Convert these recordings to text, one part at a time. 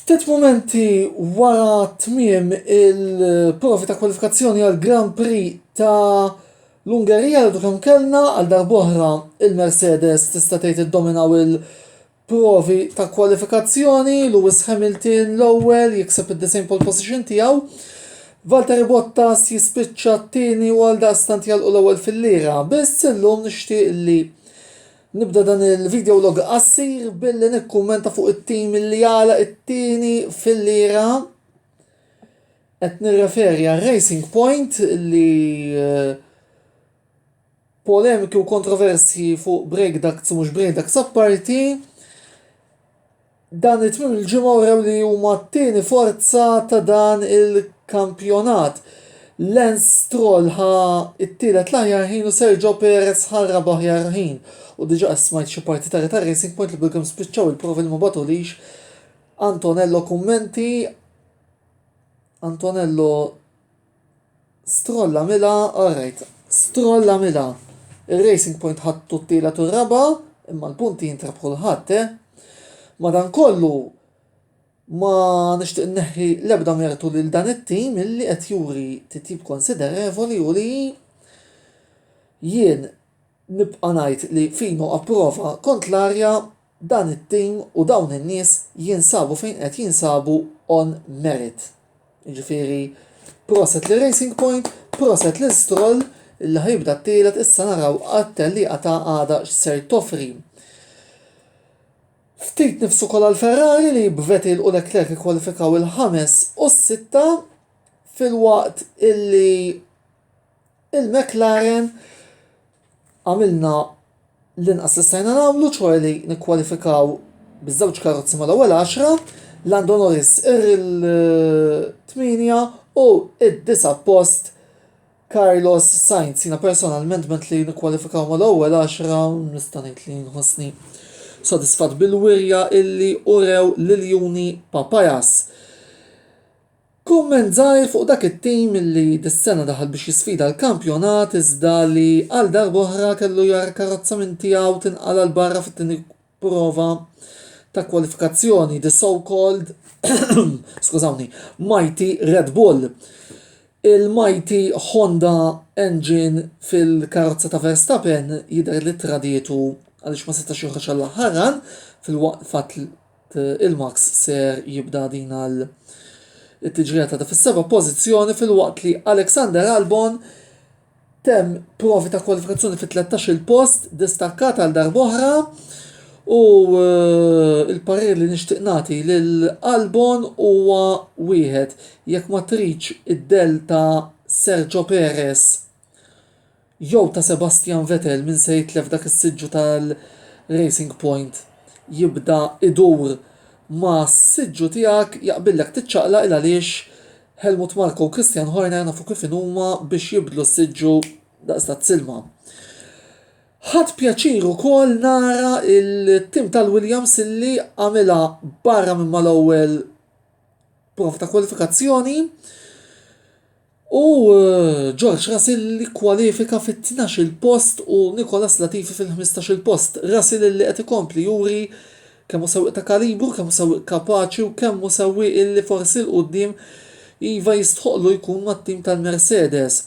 Ftit mumenti wara tmiem il-provi ta' kwalifikazzjoni għal Grand Prix ta' l-Ungerija li kemm kellna għal darb'oħra il-Mercedes tista' tgħid iddominaw il-provi ta' kwalifikazzjoni, Lewis Hamilton l-ewwel jikseb id-design pole position tiegħu. Valtteri Bottas jispiċċa t-tieni u għal daqstant jagħlqu l-ewwel fil-lira. Biss illum nixtieq li Nibda dan il-video log qasir billi nikkummenta fuq it-tim li għalaq it-tieni fil-lira. Qed nirreferi għal Racing Point li eh, polemiki u kontroversji fuq brake ducts u mhux brake ducts apparti. Dan it-tmiem il-ġimgħa wrew li huma t-tieni forza ta' dan il-kampjonat. Lance Stroll ħa t-tielet l-aħjar ħin u Sergio Perez ħa r-raba' aħjar ħin. U diġà smajt xi partitarji ta' Racing Point li bilkemm spiċċaw il-provi li ma bagħtulix Antonello kummenti Antonello Stroll għamilha, alright, Stroll għamilha. Ir-Racing Point ħadtu t-tielet u r-raba', imma l-punti jintrebħu l-Ħadd, eh. Madankollu, ma nixtieq inneħħi l-ebda mertu lil dan it-tim illi qed juri titjib konsiderevoli u li jien Nibqa' ngħid li fino a prova kontlarja dan it-tim u dawn in-nies jinsabu fejn qed jinsabu on merit. Jiġifieri proset lil Racing Point, proset lil Stroll li ħa jibda t-tielet issa naraw għat-tellieqa ta' għada x'ser toffri. Ftit nifs ukoll għal Ferrari li b'Vettel u Leclerc ikkwalifikaw il-ħames u s-sitta filwaqt illi Il-McLaren għamilna l-inqas li stajna nagħmlu, ċoe li nikkwalifikaw biż-żewġ karozzi mal-ewwel għaxra, Lando Norris il-8 u id-disa' post Carlos Sainz. Jiena personalment ment li nikkwalifikaw mal-ewwel għaxra nista' ngħid li nħossni sodisfatt bil-wirja illi urew l-iljuni Papajas. Kumment żgħir fuq dak it-tim li dis-sena daħal biex jisfida l-kampjonat iżda li għal darb'oħra kellu jara karozza minn tiegħu tinqala' 'l barra fit-tieni prova ta' kwalifikazzjoni, the so called skużawni, mighty Red Bull. Il-mighty Honda engine fil-karozza ta' Verstappen jidher li tradietu għaliex ma setax joħroġ għall-aħħar run fil-fatt Il-Max ser jibda din għal it-tiġrija ta' fis-seba' pożizzjoni filwaqt li Alexander Albon temm provi ta' kwalifikazzjoni fit-13-il post distakkat għal darb'oħra u eh, il-parir li nixtieq nagħti lil Albon huwa wieħed jekk ma tridx id-del ta' Sergio Perez jew ta' Sebastian Vettel min se jitlef dak is-siġġu tal-Racing Point jibda idur mas-siġġu tiegħek jaqbillek tiċċaqlaq il għaliex Helmut Marko u Christian Horner nafu kif inhuma biex jibdlu s-siġġu daqs tazz ilma. Ħadt pjaċir ukoll nara il-tim tal-Williams illi għamilha barra minn mal-ewwel prova ta' kwalifikazzjoni. U George Russell li kkwalifika fit-tnax-il post u Nicolas Latifi fil-ħmistax-il post. Russell li qed ikompli juri kemm hu sewwieq ta' kalibru, kemm hu sewwieq kapaċi u kemm hu sewwieq illi forsi 'l quddiem iva jistħoqqlu jkun mat-tim tal-Mercedes.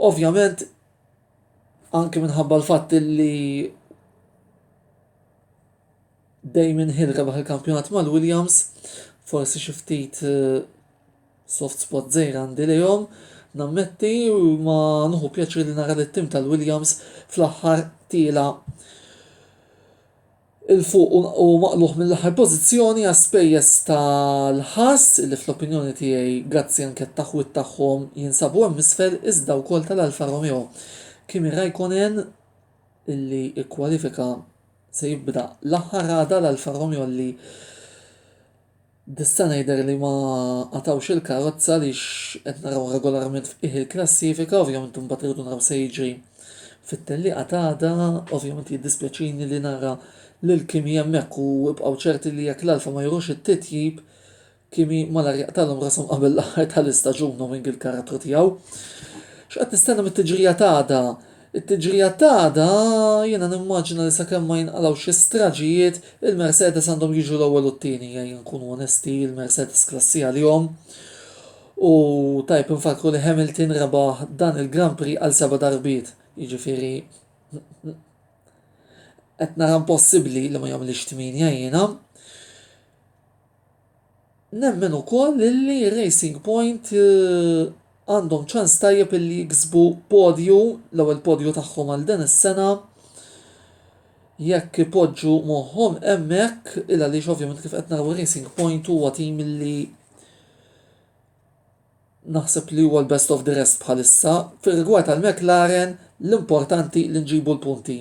Ovvjament anke minħabba l-fatt illi Damon Hill rebaħ il-kampjonat mal-Williams, forsi xi ftit eh, soft spot żgħir għandi lejhom, nammetti ma nieħu pjaċir li nara lit-tim tal-Williams fl-aħħar tiela 'il fuq u maqlugħ mill-aħħar pożizzjoni għas-spejjeż tal-Haas li fl-opinjoni tiegħi grazzi anke għat-taħwid tagħhom jinsabu hemm isfel iżda wkoll tal-Alfa Romeo. Kimi Raikkonen illi kkwalifika se jibda l-aħħar għada l-Alfa Romeo li Dis-sena jidher li ma qatgħux il-karozza għaliex qed naraw regolarment f'qiegħ il-klassifika, ovvjament imbagħad irridu naraw se jiġri fit-tellieqa t'għada, ovvjament jiddispjaċini li nara lil Kimi hemmhekk u ibqgħu ċerti li jekk l-Alfa ma jurux it-titjib, Kimi malajr jaqtagħlhom rashom qabel l-aħħar tal-istaġun knowing il-karattru tiegħu. X'qed nistenna mit-tiġrija t'għada? It-tiġrija t'għada jiena nimmaġina li sakemm ma jinqalgħux xi straġijiet, il-Mercedes għandhom jiġu l-ewwel u t-tieni, ejja nkunu onesti, il-Mercedes klassi għalihom. U tajjeb infakkru li Hamilton rebaħ dan il-Grand Prix għal seba' darbiet, jiġifieri qed nara impossibbli li ma jagħmlix tmienja jiena. Nemmen ukoll illi Racing Point għandhom ċans tajjeb illi jiksbu podju, l-ewwel podju tagħhom għal din is-sena jekk ipoġġu moħħhom hemmhekk il għaliex ovvjament kif qed naraw Racing Point huwa tim illi naħseb li huwa l-best of the rest bħalissa. Fir-rigward tal-McLaren l-importanti li nġibu l-punti.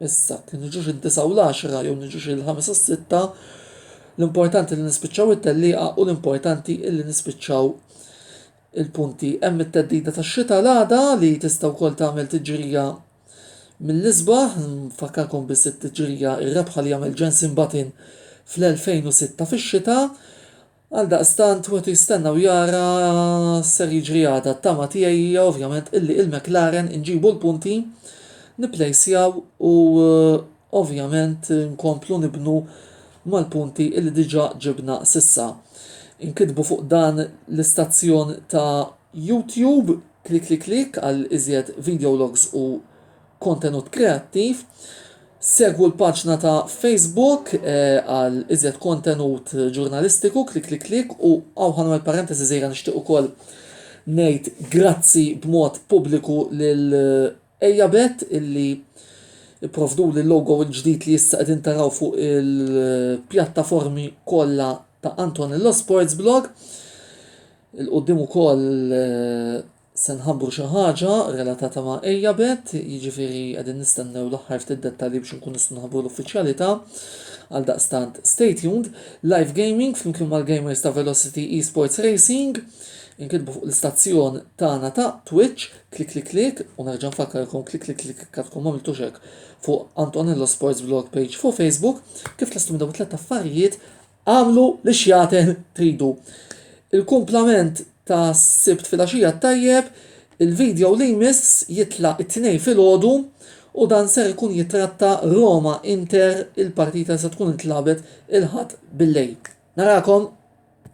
Issa, kien niġux id-disa' u l-għaxra jew niġux il-ħames u s-sitta, l-importanti li nispiċċaw it-tellieqa u l-importanti li nispiċċaw il-punti. Hemm it-theddida tax-xita l-għada li tista' wkoll tagħmel tiġrija mill-isbaħ, nfakkarkom biss it-tiġrija ir-rebħa li għamel Jenson Button fl-2006 fix-xita. Għaldaqstant wieħed jistenna u jara x'ser jiġri għada. T-tama tiegħi hija ovvjament illi il-McLaren inġibu l-punti, nipplejsjaw u ovvjament nkomplu nibnu mal-punti illi diġà ġibna s'issa. Inkitbu fuq dan l-istazzjon ta' YouTube, klik klik klik għal iżjed video logs u kontenut kreattiv. Segwu l-paġna ta' Facebook għal iżjed kontenut ġurnalistiku, klik klik klik, u hawn ħa nagħmel parentesi żgħira nixtieq ukoll ngħid grazzi b'mod pubbliku lil Ejjabet illi pprovduli l-logo l-ġdid li issa qegħdin taraw fuq il-pjattaformi kollha ta' Antonello Sports Blog. Il-qudiem ukoll Se nħabbru xi ħaġa relatata ma' Ejjabet, jiġifieri qegħdin nistennew l-aħħar ftit dettalji biex inkunu nistgħu nħabbru l-uffiċjalità. Għaldaqstant stay tuned. Live Gaming flimkien mal-gamers ta' Velocity Esports Racing inkitbu fuq l-istazzjon tagħna ta' Twitch, klik klik klik, u nerġa' nfakkarkom klik klik klik jekk għadkom m'għamiltux hekk fuq Antonello Sports Blog page fuq Facebook, kif tlestu minn dawn it-tliet affarijiet Agħmlu li xjaten tridu. Il-kumplament ta' Sibt filgħaxija t-tajjeb, il-video li jmiss jitla' it-Tnejn filgħodu u dan ser ikun jitratta Roma Inter il-partita li se tkun intlagħbet il-Ħadd billejl. Narakom!